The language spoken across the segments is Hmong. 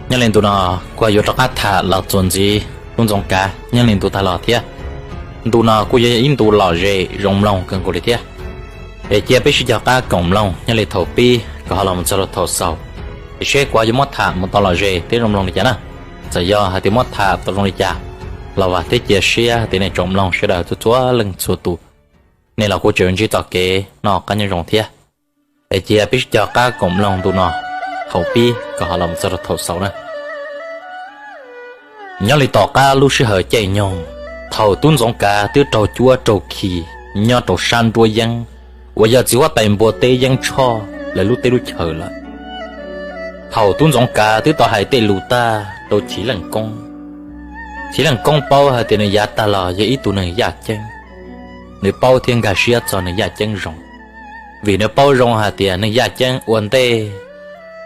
Nyob li ntu no kuv yuav rov qab tham los txuas ntxiv tub Ntxoov Kav nyob li ntu tag los thiab. Ntu no kuj yog ib ntu lom zem zoo mloog kawg nkaus li thiab. Es cia peb sib cog qab koom mloog nyob li thaum pib kom ho los mus txog rau thaum xaus, es seb kuv yuav muab tham mus tau lom zem thiab zoo mloog li cas na. Txawm yog hais tias muab tham tau zoo li cas los vam thiab cia siab hais tias nej tsoom mloog sawv daws txhua txhua leej txhua tus, nej los kuj tseem ntsib txoj kev noj qab nyob zoo thiab. Es cia peb sib cog qab koom mloog ntu no thaum pib kom ho los mus txog rau thaum xaus na. Nyob li tom qab lub sij hawm caij nyoog, thaum tub Ntxoov Kav twb raug cuab raug khi nyob rau sab nruab yeeb uas yog txiv huab tais npua teb Yeeb Tshoj lawv lub teb lub chaw lawm, thaum tub Ntxoov Kav twb tau hais tej lus tag rau Chiv Leej Koob, Chiv Leej Koob paub hais tias nws yav tag los yog ib tug neeg yaj ceeb. Nws paub thiab nkag siab txog neeg yaj ceeb zoo, vim nws paub zoo hais tias neeg yaj ceeb ua ntej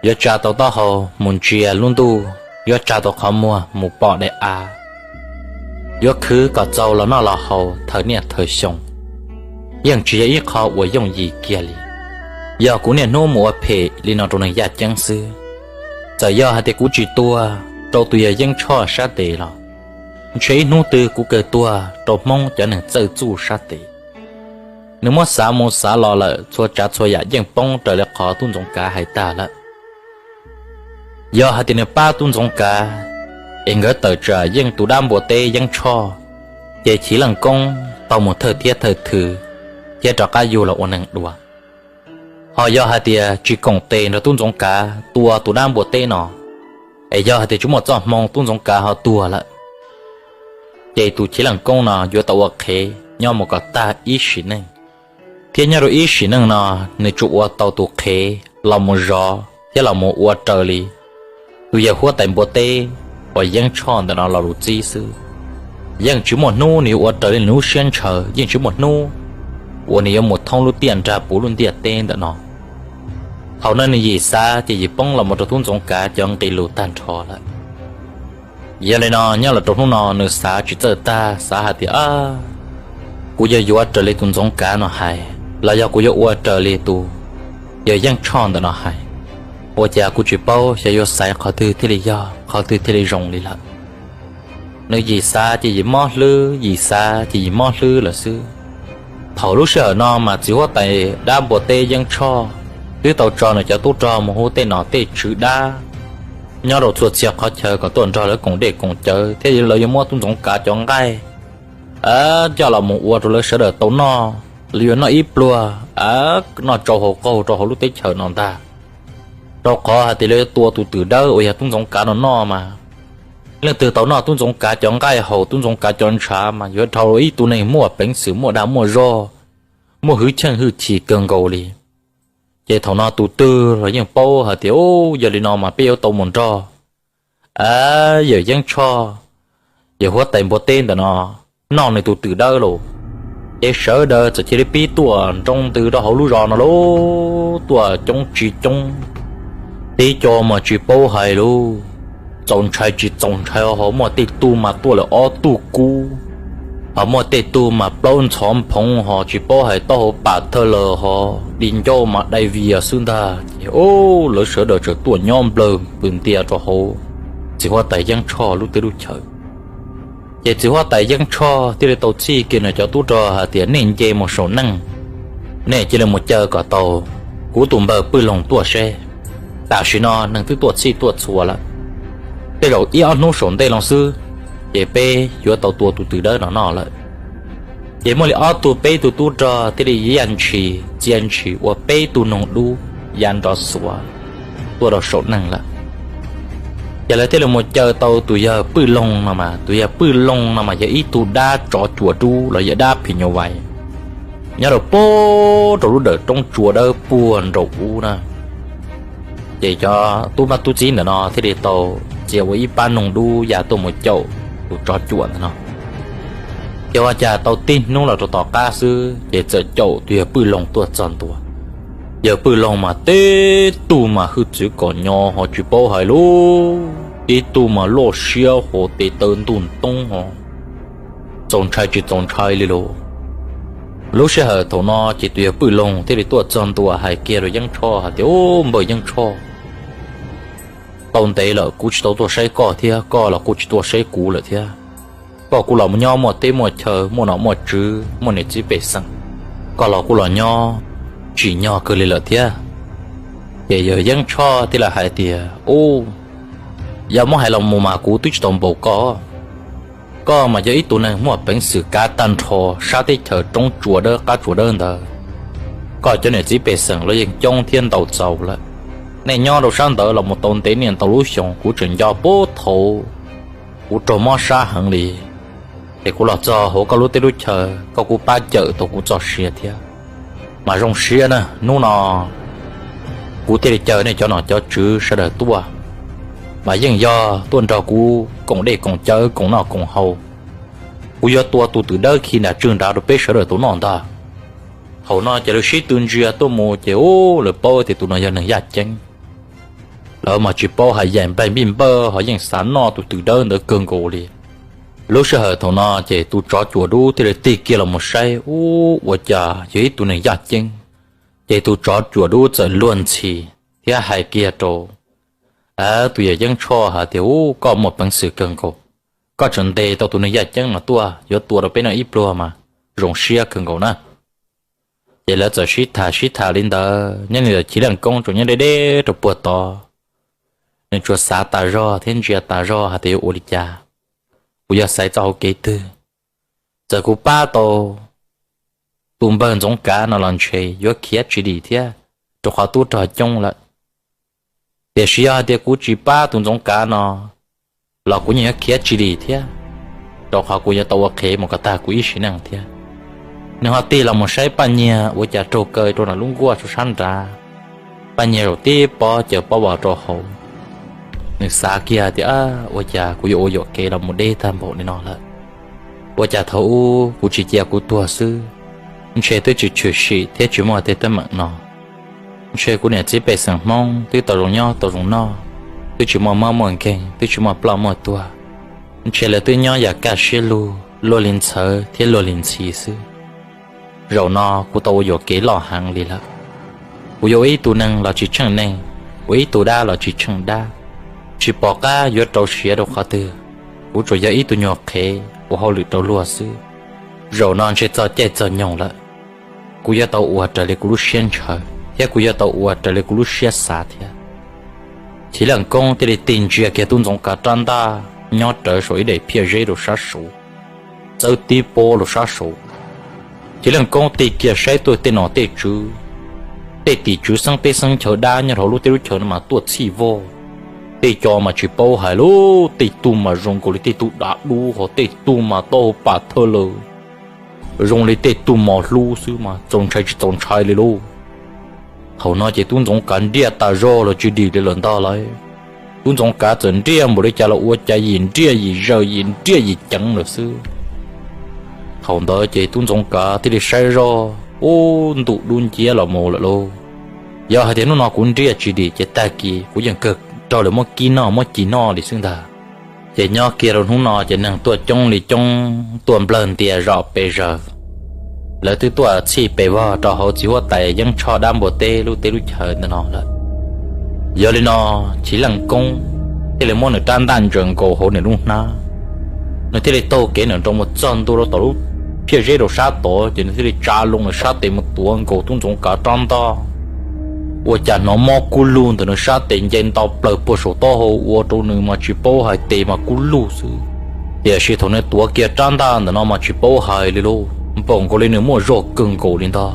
yuav tsa tau taub hau mus ntsia lub ntuj, yuav tsa tau qhov muag mus pom daim av, yuav khwv kom txaus los noj los haus thawm niaj thawm xyoo, yeej tsis yog ib qho uas yooj yim kiag li. Yog kuv niaj hnub mus ua phem li no rau neeg yaj ceeb xwb, txawm yog hais tias kuv tsis tuag rau tus yawg Yeeb Tshoj sab tes los ntshe ib hnub twg kuv kawg tuag rau Hmoob cov neeg txawj txuj sab tes. Nws muab xav mus xav los lawm, txhua tsav txhua yam yeej poob raws li qhov tub Ntxoov Kav hais tag lawm. Yog hais tias nws pab tub Ntxoov Kav es nkawd tawm tsam yeej tus dab npua teb Yeeb Tshoj, ces Chiv Leej Koob tau mus thawj thiab thawj thwv thiab rov qab yug los ua neeg dua. Ho yog hais tias tsis koom tes nrog tub Ntxoov Kav tua tus dab npua teb no, es yog hais tias tsis muaj txoj hmoo tub Ntxoov Kav ho tuag lawm, ces tus Chiv Leej Koob no yuav tau ua qhev nyob mus kom tag ib sim neej, thiab nyob rau ib sim neej no nws tsuas ua tau tus qhev los mus zov thiab los mus ua raws li tus yawg huab tais npua teb uas Yeeb Tshoj ntawm no lo lus txib xwb. Yeej tsis muaj hnub nws yuav ua raws li nws lub siab ntshaw, yeej tsis muaj hnub uas nws yuav mus thoob lub tiaj nrag puv lub ntiaj teb ntawm no. Thaum no nws yim xav ces yim poob los mus rau tub Ntxoov Kav cov nqi lus tag nrho lawm. Yog li no nyob los rau hnub no nws xav tsis txawj tag, xav hais tias, kuv yog yuav raws li tus Ntxoov Kav no hais los yog kuv yuav ua raws li tus yawg Yeeb Tshoj ntawm no hais, ua cas kuv tsis paub xyov yuav xaiv qhov twg thiaj li yog, qhov twg thiaj li zoo li lawm. Nws yim xav ces yim mob hlwb, yim xav ces yim mob hlwb lawm xwb. Thaum lub sij hawm no mas txiv huab tais dab npua teb Yeeb Tshoj twb tau tso nws cov tub rog mus hu tej nom tej tswv dab nyob rau txhua txhia qhov chaw kom tuaj nrog lawv koom dej koom cawv thiab lawv yuav muab tub Ntxoov Kav cov nqaij coj los mus ua rau lawv sawv daws tau noj. Lawv yuav noj ib pluag, noj tsau hau qaug rau hauv lub teb chaws no ntag, rau qhov hais tias lawv yuav tua tus twm dawb uas yog tub Ntxoov Kav no noj mas. Leej twg tau noj tub Ntxoov Kav cov nqaij, haus tub Ntxoov Kav cov ntshav mas yuav dhau ib tug neeg muaj peev xwm, muaj dag muaj zog, muaj hwj chim hwj chim kawg nkaus li. Ces thaum no tus twg los yeej paub hais tias, yog li no mas peb yuav tau mus nrog yawm Yeeb Tshoj, yawm huab tais npua teb ntawm no noj nws tus twm dawb lauj. Ces sawv daws txawm cia li pib tuaj nroo ntws rau hauv lub zos no lauj, tuaj coob tsis coob, tib co mas tsis paub hais lauj, txaus ntshai tsis txaus ntshai, ho muaj tej tug mas tuaj lawm ob tug kub, ho muaj tej tug mas plaub ntxhov nphoov, ho tsis paub hais taub hau pam thawj lawm, ho di ncauj mas dai vias xwb ntag. Ces lawv sawv daws txawm tuaj nyob nplawg pw ntia rau hauv txiv huab tais Yeeb Tshoj lub teb lub chaw. Ces txiv huab tais Yeeb Tshoj thiaj li tau txhij kiag nws cov tub rog hais tias, nej nce mus saum neej, nej cia li mus caw kom tau kuv tus npawg Pwj Loog tuaj seb. Tam sim no neeg twb tuaj txhij tuaj txhua lawm, tej zaum ib ob hnub saum ntej los xwb, ces peb yuav tau tua tus twm dawb no noj lawm. Ces muaj li ob tug peb tug tub rog thiaj li yaj ntshis txia ntshis ua peb tug noog dub ya nrov xuav tuaj rau saum neej lawm. Ces lawv thiaj li mus caw tau tus yawg Pwj Loog no mas, tus yawg Pwj Loog no mas yog ib tug dab tsov cuam dub los yog dab phim nyuj vais nyob rau puag rau lub dawm roob tsua dawb puag nraum ub na. Ces cov tub mab tub txib ntawm no thiaj li tau txia ua ib pab noog dub ya tuaj mus caum tus tsov cuam ntawm no. Ces ua cas tau tib hnub los rau tom qab xwb ces txawm caum tus yawg Pwj Loog tuaj txog ntua. Yawg Pwj Loog mas tib tug mas hwj txwv kom nyo ho tsis paub hais lauj, tib tug mas loj siab ho tes taw ntuj ntoob ho txaus ntshai tsis txaus ntshai li lauj. Lub sij hawm thaum no ces tus yawg Pwj Loog thiaj li tuaj txog ntua hais kiag rau Yeeb Tshoj hais tias, ub, npawg Yeeb Tshoj, tau ntev lawm kuv tsis tau tuaj saib koj thiab koj los kuj tsis tuaj saib kuv lawm thiab. Koj kuj los nyob muaj teb muaj chaw, muaj nom muaj tswv, muaj niam txiv pej xeem, koj los kuj los nyob tsim nyog kawg li lawm thiab. Ces yawg Yeeb Tshoj thiaj li hais tias, Ub, yog muab hais los mus mas kuv twb tsis tau npaum koj. Koj mas yog ib tug neeg muaj peev xwm kav tag nrho sab teb chaws roob tsua dawb qab tsua dawb ntawd. Koj cov niam txiv pej xeem los yeej coob thiab ntau txaus lawm. Nej nyob rau sab ntawd los mus tau ntev niaj ntau lub xyoo, kuv tseem nco puag thaum kuv raug mob sab heev li, ces kuv los txog hauv koj lub teb lub chaw koj kuj pab cawm tau kuv txoj sia thiab. Mas zoo siab na, hnub no kuv thiaj li caw nej cov nom cov tswv sawv daws tuaj, mas yeej yog tuaj nrog kuv koom dej koom cawv koom noj koom haus. Kuv yuav tua tus twm dawb khi nram tswg nrad rau peb sawv daws tau noj ntag. Thaum no ces lawv sib tw ntsia tuaj mus ces ub, lawv paub tias tus no yog neeg yaj ceeb. Lawv mas tsis paub hais yaim npaig npij npawj ho yeej xav noj tus twm dawb ntawd kawg nkaus li. Lub sij hawm thaum no ces tus tsov cuam dub thiaj li tig kiag los mus saib, ub, ua cas yog ib tug neeg yaj ceeb. Ces tus tsov cuam dub txawm luag ntxhi thiab hais kiag rau tus yawg Yeeb Tshoj hais tias, Ub, koj muaj peev xwm kawg nkaus, koj tseem ntes tau tus neeg yaj ceeb no tuaj yuav tua rau peb noj ib pluag mas zoo siab kawg nkaus na. Ces lawv txawm sib tham sib tham li ntawd, nyob li ntawd Chiv Leej Koob tseem nyob deb deb rau puag tod, nws tsuas xav tas zog thiab ntsia tas zog hais tias yuav ua li cas, kuv yuav xaiv txoj hauv kev twg. Txawm kuv pab tau tus npawg Ntxoov Kav no los ntshe yuav khiav tsis dim thiab, rau qhov tub rog coob lawm. Tiam sis yog hais tias kuv tsis pab tus Ntxoov Kav no los kuv yeej yuav khiav tsis dim thiab, rau qhov kuv yuav tau ua qhev mus kom tag kuv ib sim neej thiab. Nws ho tig los mus saib Paj Nyiag ua cas raug kaw rau nram lub nkuaj sab nrad. Paj Nyiag zaum tib pob caws pob vos rau hauv, nws xav kiag tias, Ua cas kuv yuav ua yuam kev los mus deb tag npaum li no lawm? Ua cas thaum ub kuv tsis cia kuv tuag xwb, ntshe twb tsis tshwm sim thiab tsis muaj tej teeb meem no. Ntshe kuv niam txiv pej xeem Hmoob twb tau zoo nyob tau zoo noj, twb tsis muaj mob muaj nkeeg, twb tsis muaj ploj muaj tuag. Ntshe lawv twb nyob yam kaj siab lug, luag li ntxhawv thiab luag li ntxhi xwb. Zaum no kuv tau ua yuam kev loj heev li lawm. Kuv yuav ua ib tug neeg los tsis tsheej neeg, ua ib tug dab los tsis tsheej dab. Tsis pom qab yuav rau siav rau qhov twg, kuv tsuas yog ib tug nyuag qhev ua hauj lwm rau luag xwb. Zaum no ntshe txog caij txog nyoog lawm, kuv yuav tau ua raws li kuv lub siab ntshaw thiab kuv yuav tau ua raws li kuv lub siab xav thiab. Chiv Leej Koob thiaj li tig ntsia kiag tub Ntxoov Kav rab ntaj nyob rawv saum ib daim phiaj zeb rau sab saud, txawb tib pob rau sab saud. Chiv Leej Koob tig kiag saib tuaj tej nom tej tswv, tej tim tswv xeeb teb xeeb chaw dab nyob hauv lub teb lub chaw no mas tuaj txhij vog. Tej co mas tsis paub hais lauj, tej tug mas zoo nkaus li tej tug dav dub, ho tej tug mas taub hau pam thawj lawm, zoo li tej tug mos hlub xwb mas txaus ntshai tsis txaus ntshai li lauj. Thaum no ces tub Ntxoov Kav nriaj tas zog los tsis dim li lawm ntag lauj. Tub Ntxoov Kav txawm nriaj npaum li cas los ua cas yim nriaj yim zaws yim nriaj yim ceev lawm xwb. Thaum ntawd ces tub Ntxoov Kav thiaj li saib zoj, ub, ntuj dub nciab los mus lawm lauj. Yog hais tias hnub no kuv nriaj tsis dim ces tag kis kuv yeej kawg raug lawv muab kib noj muab ci noj li xwb ntag. Ces nyob kiag rau hnub no ces neeg tuaj coob li coob tuaj nplawg ntias zom pes zaws. Lawv twb tuaj txhij pes vog rau hauv txiv huab tais Yeeb Tshoj dab npua teb lub teb lub chaw ntawm no lawm. Yog li no, Chiv Leej Koob thiaj li muab nws rab ntaj ntsaws nkaus hauv nws lub hnab. Nws thiaj li taug kev nws nroo mus txog ntua rau tom lub phiaj zeb rau sab tod, ces nws thiaj li tsa loo nws sab tes mus tuav nkaus tub Ntxoov Kav rab ntaj. Ua cas hnov mob kub lug ntawm nws sab tes nce nto plaws puag saum taub hau ua rau nws mas tsis paub hais tes mas kub lug xwb. Tiam sis thaum nws tuav kiag rab ntaj ntawm no mas tsis paub hais li lauj, npaum nkaus li nws muaj zog kawg nkaus li ntag.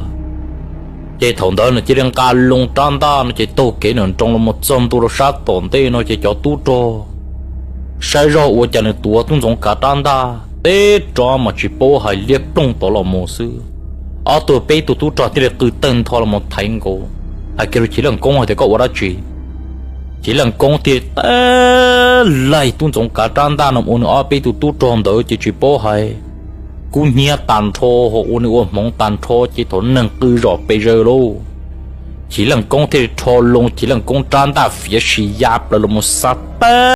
Ces thaum ntawd nws cia li nqa loo rab ntaj no ces taug kev nws nroo los mus txog ntua rau sab tom ntej no ces cov tub rog saib zog ua cas nws tuav tub Ntxoov Kav rab ntaj, teb rov mas tsis paub hais liab ploog tod los mus xwb. Ob tug peb tug tub rog thiaj li qw tawg ntho los mus thaiv nkaus, hais kiag rau Chiv Leej Koob hais tias, Koj ua dab tsi? Chiv Leej Koob thiaj li laig tub Ntxoov Kav rab ntaj no ua nws ob peb tug tub rog ntawd ces tsis paub hais kub hnyiab tag nrho, ho ua nws ua hmoov tag nrho ces thaum neeg qw zom pes zaws lauj. Chiv Leej Koob thiaj li rho loo Chiv Leej Koob rab ntaj fiav si ya plaws los mus xab tag